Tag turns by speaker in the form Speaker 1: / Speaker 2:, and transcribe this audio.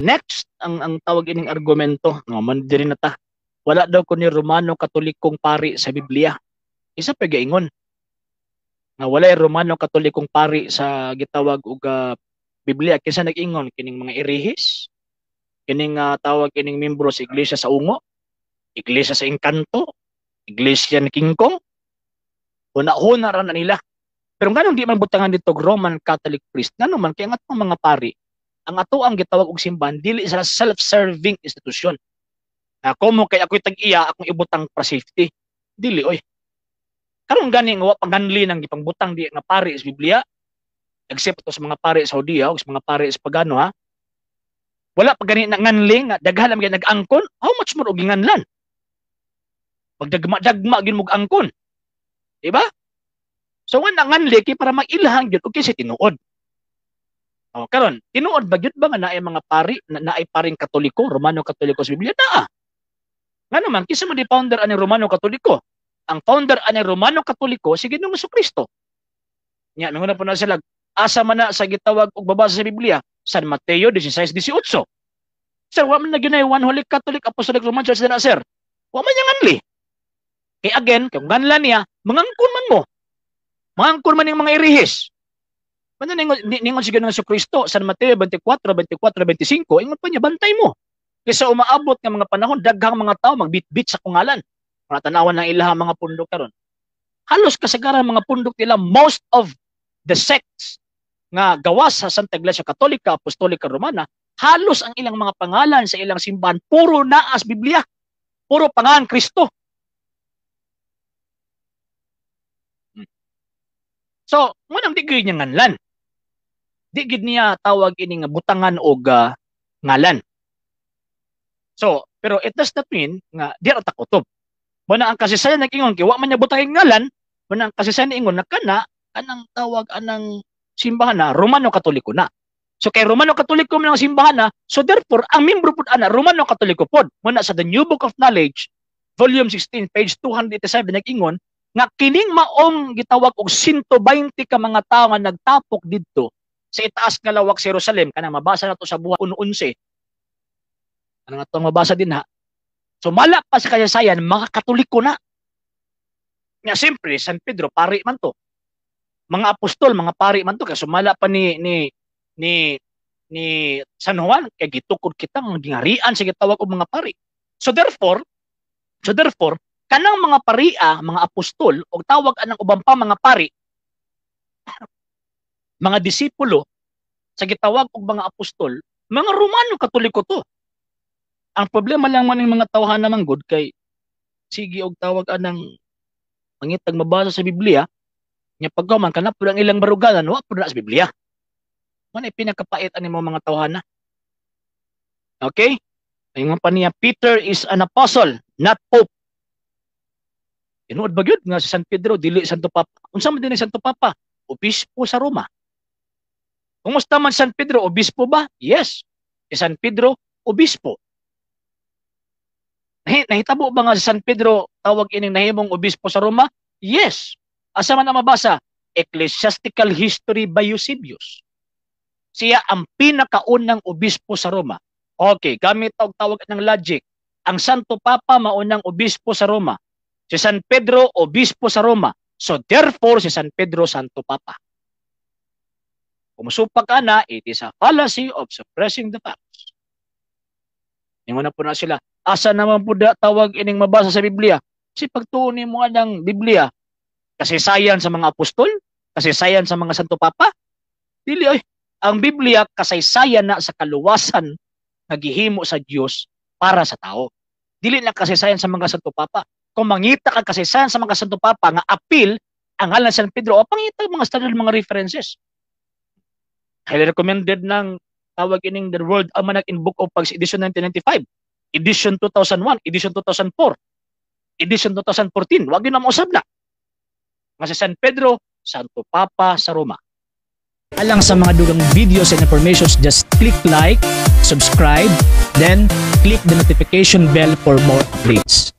Speaker 1: Next, ang tawag ining argumento, no, man diri na ta. Wala daw ko ni Romano Katolikong pari sa Biblia. Isa pa gaingon nga walay Romano Katolikong pari sa gitawag og Biblia. Kinsa nag-ingon kining mga erehis? Kining tawag kining membro sa Iglesia sa Ungo, Iglesia sa Engkanto, Iglesia ni King Kong. Huna-huna ra na nila. Pero nganong di man butangan dito Roman Catholic priest? Ngano man kay ang atong mga pari, ang ato ang gitawag og simbahan dili sa self-serving institusyon. Ako mo kay ako'y tag-iya, akong ibutang para safety. Dili oy. Karon gani nga wa paganli nang gipangbutang di nga pari sa Biblia, except to sa mga pari sa Hudiya o sa mga pari sa pagano ha. Wala pa gani na nganli nga daghan lang nag-angkon, how much more og ginganlan? Magdagma-dagma gyud mog angkon. Di ba? So nga nganli kay para mailhan gyud og kinsa tinuod. O karon, tinuod ba gyud ba nga naay mga pari, na, naay paring Katoliko, Romano Katoliko sa Biblia? Naa. Nga naman, kinsa man di founder ani Romano Katoliko? Ang founder ani Romano Katoliko si Ginoong Kristo. Nya, mingon na po na sila, asa man na sa gitawag og babasa sa Biblia? San Mateo 16:18. Sir, wa man na ginay One Holy Catholic Apostolic Roman Church na, sir. Wa man niya nganli. Kay again, kung nganla niya, mangangkon man mo. Mangangkon man yung mga erehis. Man ningon ningon si Ginoong Kristo, San Mateo 24, 24, 25, ingon pa niya, bantay mo. Kaysa umaabot nga mga panahon, daghang mga tao magbitbit sa kungalan. Mga tanawan ng ilahang mga pundok karon. Halos kasagaran mga pundok nila, most of the sects nga gawas sa Santa Iglesia Katolika, Apostolika Romana, halos ang ilang mga pangalan sa ilang simbahan puro naas Biblia. Puro pangalan Kristo. So, ngunang di gyud niya nganlan. Di gyud niya tawag ini nga butangan og ngalan. So, pero it does not mean nga di ra ta kutob. Muna ang kasaysayan nag-ingon kay wa man niya butangin ngalan, muna ang kasaysayan ingon na kana anang tawag anang simbahan na Romano Katoliko na. So kay Romano Katoliko man ang simbahan na, so therefore ang membro pud ana Romano Katoliko pod. Muna sa The New Book of Knowledge, volume 16, page 287 nag-ingon nga kining maong gitawag og 120 ka mga tawo nga nagtapok didto sa itaas nga lawak sa Jerusalem, kanang mabasa nato sa buhat 1:11. Ano nga itong mabasa din ha? So mala pa sa kasaysayan, mga Katoliko na. Nga siyempre, San Pedro, pari man to. Mga apostol, mga pari man to. Kaya sumala pa ni San Juan, kay gitukod kita ng gingarian sa gitawag og mga pari. So therefore, kanang mga paria, mga apostol, o tawag anang uban pa mga pari, mga disipulo, sa gitawag og mga apostol, mga Romano Katoliko to. Ang problema lang man ng mga tawhan naman good kay sige og tawag anang mangitag mabasa sa Biblia nya pagka man kana pud ang ilang baruganan wa pud na sa Biblia. Man ay pinakapait ani mo mga tawhana. Okay? Ingon pa niya, Peter is an apostle, not pope. Tinuod ba gyud nga si San Pedro dili Santo Papa? Unsa man din ni Santo Papa? Obispo sa Roma. Kumusta man San Pedro? Obispo ba? Yes. Si San Pedro, obispo. Nahitabo ba nga si San Pedro tawag ining nahimong obispo sa Roma? Yes. Asa man ang mabasa? Ecclesiastical History by Eusebius. Siya ang pinakaunang obispo sa Roma. Okay, gamit og tawag ng logic. Ang Santo Papa maunang obispo sa Roma. Si San Pedro, obispo sa Roma. So therefore, si San Pedro, Santo Papa. Kung musupak ka na, it is a fallacy of suppressing the facts. Ingon na po na sila, asa naman po da tawag ining mabasa sa Biblia? Si pagtuon nimo ang Biblia, kasaysayan sa mga apostol, kasaysayan sa mga Santo Papa, dili oy. Ang Biblia kasaysayan na sa kaluwasan nga gihimo sa Dios para sa tao. Dili na kasaysayan sa mga Santo Papa. Kung mangita ka kasaysayan sa mga Santo Papa nga apil ang ngalan San Pedro, o pangita mga standard mga references. Highly recommended ng tawag ining The World Almanac in Book of Pags edition 1995, edition 2001, edition 2004, edition 2014. Wag yun na mausab na. Nga si San Pedro, Santo Papa sa Roma.
Speaker 2: Alang sa mga dugang videos and informations, just click like, subscribe, then click the notification bell for more updates.